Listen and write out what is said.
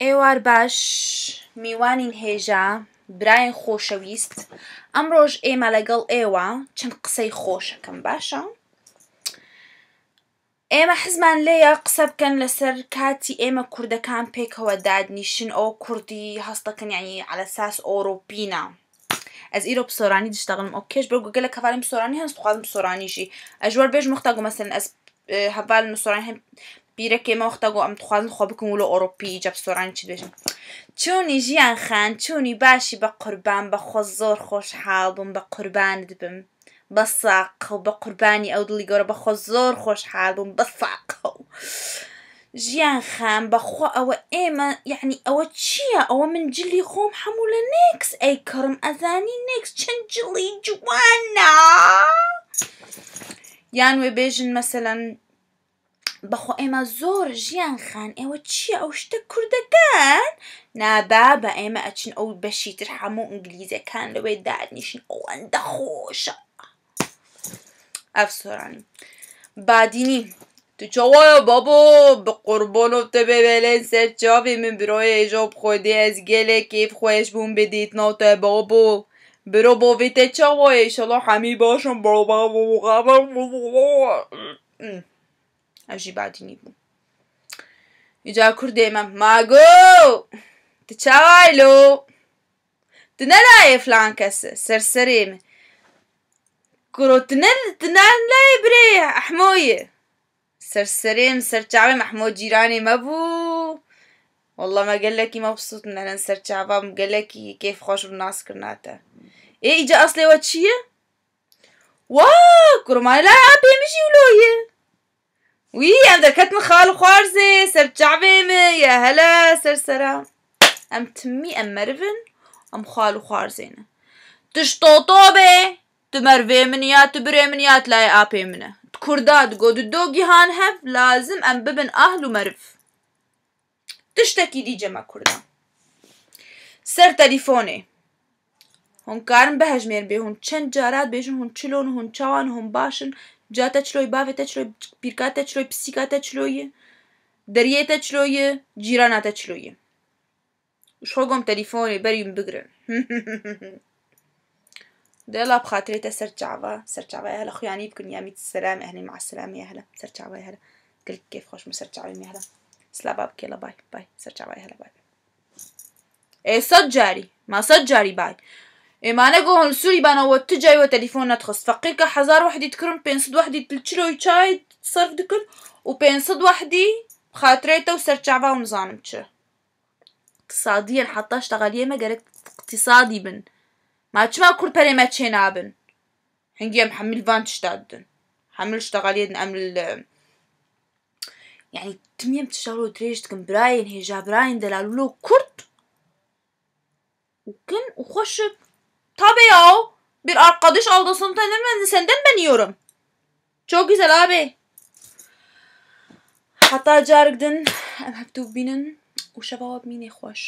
ئێوار باش میوانین هێژا براین خۆشەویست ئەمڕۆژ ئێمە لەگەڵ ئێوە چەند قسەی خۆشەکەم باشە ئێمە حزمان لێیە قسە بکەن لەسەر کاتی ئێمە کوردەکان پێکەوە دادنیشن ئەو کوردی هەستەکەن یعنی عەلەساس ئۆرۆپینە ئەز ئیرۆ بسۆرانی دشتەغلم ئۆکێش بەر گوگەلە کەڤالم سۆرانی هەن دخوازم سۆرانیشی ئەژوەر بێژ مختە گو مەسەلەن ئەز هەڤال سۆرانی هەن پیرەکێ مە وەختە گو ئەم دخوازن خۆ بکەم ولۆ ئۆرۆپی ئیجا بسۆرانی چ بێژم چونی ژیان خان چونی باشی بە قوربان بە خۆ زۆر خۆشحاڵ بووم بە قوربانت بم بە ساقەو بە قوربانی ئەو دڵی گەورە بەخۆ زۆر خۆشحاڵ بووم بە ساقەو ژیان خان بەخوا ئەوە ئێمە یعنی ئەوە چییە ئەوە من جلی خۆم هەموو لە نێکس ئەیکڕم ئەزانی نێکس چەند جڵی جوانە یان وێ بێژن مەسەلەن بەخوا ئێمە زۆر ژیان خان ئێوە چییە ئەو شتە کوردەکان نا بابە ئێمە ئەچن ئەو بەشی تر هەموو ئینگلیزەکان لەوێ دادنیشن ئەوەندە خۆشە ئەفسۆرانی بادینی تو چاوایە بابا بە قوربانم te بێ سەر چاوی من برای ئێژا بخۆدێ ئەز گەلێک کێف خۆش بووم بە دیتنا te بابا برا باوی te چاوایە ئیشەڵا هەمی باشم بابا ئەژی بادینی بوو ئیجا کوردێمە ماگۆ تو چاوای لۆ تو نەلایێ فلان کەسە سەرسەرێ من کورۆ تو نەلایێ برێ ئەحمۆیە سەرسەرێم سەرچاوێم ئەحمۆ جیرانێ مەبوو والله ما گەلەکی مەبسوط من لەن سەرچاوام گەلەکی کێف خۆش بوو ناس کردناتە ئێ ئیجا ئەسلێوە چییە وا کورۆ لای ئاپێ مژی ولۆیە وی ئەم دەرکەتن خال خوارزێ سەرچاوێ مە یا هەلا سەرسەرا ئەم تمی ئەم مەرڤن ئەم خال و خوارزێنە تشتۆتۆ بێ تو مەرڤێ من یا تو برێ من یا لای ئاپێ منە کوردا دگۆ دو گیهان هەv لازم ئەم ببن ئەهل و مەرڤ تشتێکی دی جەمە کوردا سەر تەلیفۆنێ هون کارن بەهەژمێر بێ هون چەند جارات بێژن هون چلۆن هون چاوان هون باشن جا تە چلۆی باڤێ تە چلۆی پیرکا تە چلۆی پسیکا تە چلۆیە دەریێ تە چلۆیە جیرانا تە چلۆیە شخۆ گۆم تەلیفۆنێ بەریم بگرن دێڵا بخاترێتە سەر چاوە سەر چاوە هەلە خویانی بکن یا میت سەلام ئەهلی مع السلامە یا هەلە سەر چاوە هەلە گەل کێف خۆشم سەر چاوی هەلە سلابا بکێڵە بای بای سەر چاوە هەلە بای ئێ سەد جاری ما سەد جاری بای ئێمانە گۆهن سووری بانەوە تجای وە تەلیفۆن نەتخست فەقیرکە هەزار وحدی دکرم 500 وحدی چلۆی چای سەرف دکرد و 500 وحدی بخاترێتە و سەرچاوا و نزانم چ اقتصاديا حتى اشتغل ما قالك اقتصادي بن ما چما کورد پەرێ مە چێ نابن هنگی ئەم حەمل ڤان تشتادن حەمل اشتغاليدن ئەم يعني تمیم تشتغلو درێژ دکەم براین هێژا براین دەلالولۆ کورد وکن وخۆشک Tabii ya. Bir arkadaş aldasın tanırım senden ben yiyorum. Çok güzel abi. حتا جارك دن ئەم هەفتوو بینن و شەڤاوە بمینێ خۆش.